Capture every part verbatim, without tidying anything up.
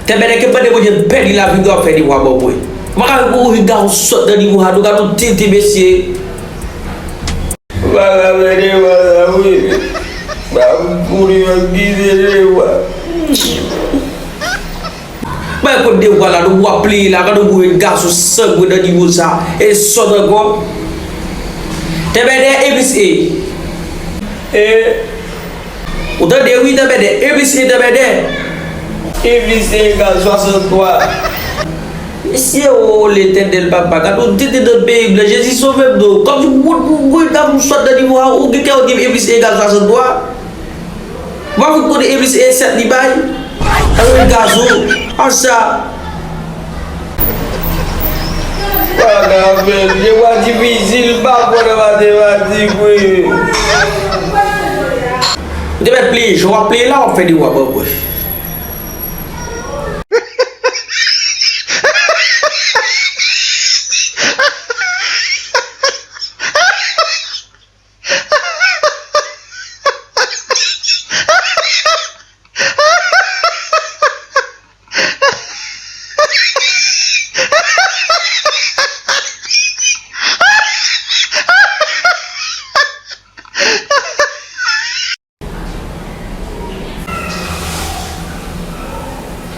Tèbèdè, ke pandan Bondye pèdi lavi w ap fè devwa ban mwen. Ou pa ka wè pou ou riga ou sòt nan nivo sa, nou gade yon tete mesye. Ou pa ka fè devwa sa wi. Ba pou li yo kite devwa. Bay kote devwa la, nou w ap pleye la, gade yon gwo gason sangwen nan nivo sa, e sòt ankò. Tèbèdè, e plis e. E. Ou tande wi, Tèbèdè, e plis e, Tèbèdè. E plis e egal swasanntwa. Mesye, o, Letènèl papa, gade yon tete nan peyi m nan, Jezi sove m non. Kòmsi ou, ou, ou, gade ou sòt nan nivo a, ou gen kè ou di m e plis e egal swasanntwa. Ou pa fout konnen e plis e sèt li bay? Alò, gason, a sa. Pa ka fè l, devwa difisil, m pa bon nan matematik, wi. Ou te mèt pleye, jan w ap pleye la, w ap fè devwa ban mwen.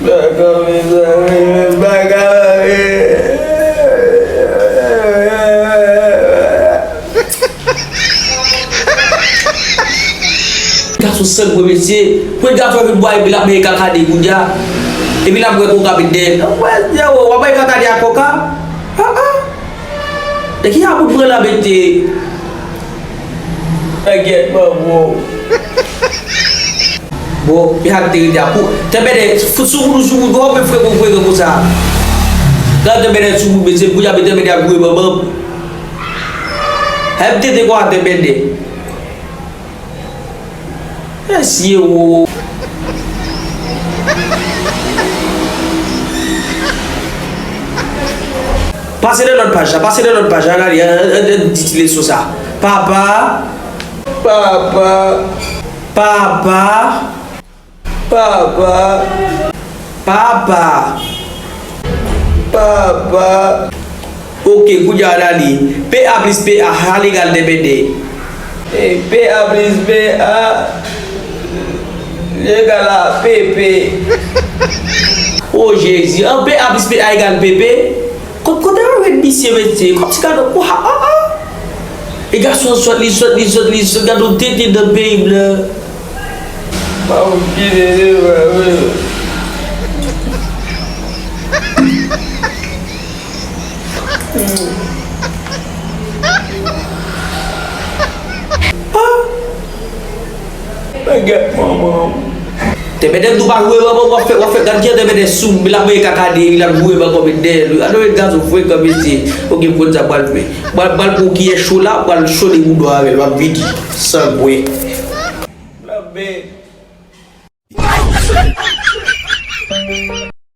Baka mezanmi, baka mezanmi. Gason sangwen mesye, pou gason vin bwè epi l ap mete kakade kounye a, epi l ap bwè koka vin dèyè l. Wè, w ap mete kakade ak koka? Ah, ah. Nan ki sa pou pran la mete? Mwen gèt manman w. Bon, e sa k te rete a pou. Tèbèdè, fout sou moun, sou moun, kòman w fè frekan, frekan konsa? Gade Tèbèdè sou moun, mesye, pou y ap Tèbèdè ap voye manman m. Ay, m tete kwa Tèbèdè. Mesye, wo. Pase nan lòt paj la, pase nan lòt paj la, gade, an, an, an, an di ti leson sa. Papa. Papa. Papa. Papa. Papa. Papa. Ok, kounye a, ann ale. P A plis P A, sa l egal Tèbèdè. E, P A plis P A egal a P P. O Jezi, an P A plis P A egal P P? Ko-, kote yo ret misye, mesye? Kòmsi gade, wa, a, a. E gason an sòt, li sòt, li sòt, li sòt, gade yon tete nan peyi m nan. Pa ou kite li, mwen, mwen. Ah! Mwen gèt manman w. Tèbèdè, nou pa voye manman w, w ap fè, w ap fè, gad jan Tèbèdè sou m, l ap voye kakade, l ap voye manman m dèyè l. Gade yon gason frekan, mesye. Ok, konn sa m pral fè. M pral, m pral pran yon kiyè cho la, m pral chode bouda w avè l, m ap vini. Sangwen. L ap byen.